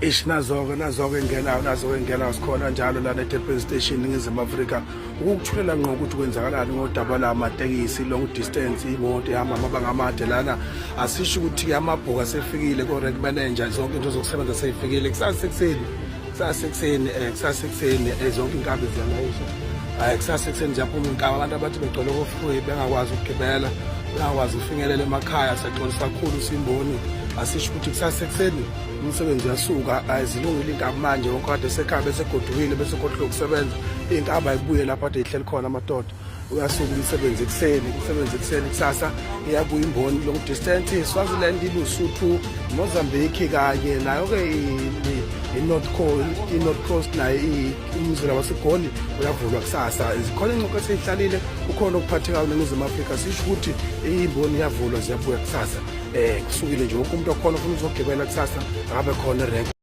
Ish, nazo-ke, nazo-ke ingenayo, nazo-ke ingenayo. Sikhona njalo lana eDurban Station, Ningizimu Afrika, ukukuthulela ngqo ukuthi kwenzakalani ngodaba lamatekisi long distance, imoto ehamba amabanga amade lana. Asisho ukuthi-ke amabhuku asefikile ko-rank manager, zonke into zokusebenza seyifikile. Kusasa ekuseni, kusasa ekuseni, kusasa ekuseni, zonke inkabi ziyalayisha. Kusasa ekuseni ziyaphuma inkabi. Abantu abathi begcwele kofuyi, bengakwazi ukugibela, bengakwazi ukufinyelela emakhaya, siyaxolisa kakhulu simboni. Asisho ukuthi kusasa ekuseni umsebenzi uyasuka. Zilungile iy'nkabi manje, wonke kade sekhaya besegodukile, besekhohlwe ukusebenza. Iy'nkabi ayibuye lapho ade yihleli khona amadoda. Uyasuka umsebenzi ekuseni, umsebenzi ekuseni kusasa iyabuya imboni long distance, Swaziland, iLusuthu, Mozambique, kanye nayo-ke i-North Coast, i-North Coast nayo, umzila waseGoli uyavulwa kusasa. Zikhona ingxoxo eseyihlalile, kukhona okuphathekayo eNingizimu Afrika. Sisho ukuthi imboni iyavulwa, ziyabuya kusasa. Kusukile nje, wonke umuntu okhona ufuna uzogibela kusasa akabe khona erenk.